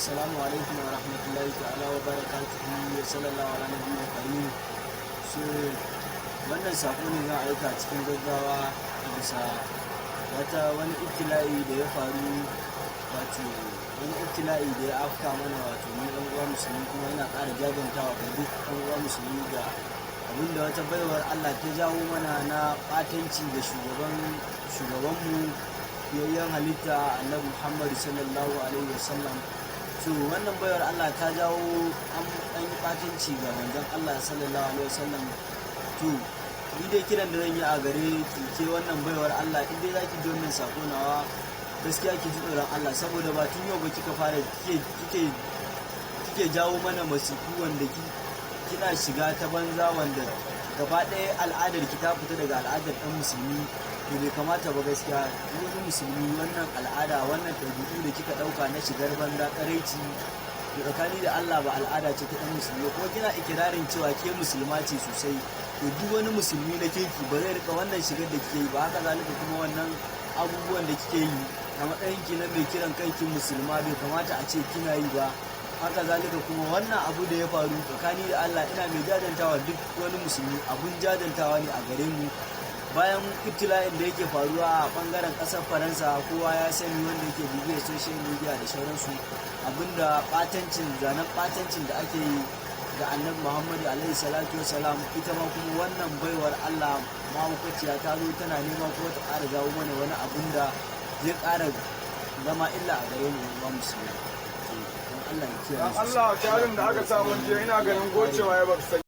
Assalamu alaikum wa rahmatullahi ta'ala wa barakatuhu, wa sallallahu ala nabiyil karim. So wannan sako ne zan aika cikin gaggawa a bisa wani ibtila'i da ya faru, wato wani ibtila'i da ya afka mana, wato mu ɗan uwa musulmi. Kuma yana ƙara jajantawa ga duk ɗan uwa musulmi ga abinda wata baiwar Allah ta jawo mana na ɓatanci da shugabanmu, fiyayyen halitta, Annabi Muhammad sallallahu alaihi wasallam. So wannan baiwar Allah ta jawo an yi ɓatanci ga manzon Allah sallallahu alaihi wasallam. To ni dai kiran da zan yi a gare ki, ke wannan baiwar Allah, in dai zaki ji wannan sako nawa, gaskiya ki ji tsoron Allah, saboda ba tun yau ba kika fara kike jawo mana masifu, wanda kina shiga ta banza, wanda gaba ɗaya al'adar ki ta fita daga al'adar ɗan musulmi. To bai kamata ba gaskiya wani musulmi wannan al'ada, wannan ɗabi'u da kika ɗauka na shigar banza, tsaraici, to tsakani da Allah ba al'ada ce ta ɗan musulmi. Kuma kina ikirarin cewa ke musulma ce sosai, to duk wani musulmi na kirki ba zai rika wannan shigar da kike yi ba. Haka zalika kuma wannan abubuwan da kike yi a matsayin ki na mai kiran kanki musulma, bai kamata a ce kina yi ba. Haka zalika kuma wannan abu da ya faru, tsakani da Allah ina mai jajantawa duk wani musulmi, abun jajantawa ne a gare mu. Bayan ibtila'in da yake faruwa a bangaren kasar Faransa, kowa ya sani, wanda yake bibiyar social media da sauransu, abinda batancin, zanen batancin da ake yi ga Annabi Muhammadu alaihi salatu wasalam, ita ma kuma wannan baiwar Allah mahaukaciya ta zo tana nema ko ta ƙara jawo mana wani abun da zai ƙara zama illa a gare mu ba musulmi. Don Allah ya kiyaye. Dan Allah, tarin da aka samu jiya, ina ganin gocewa ya baka.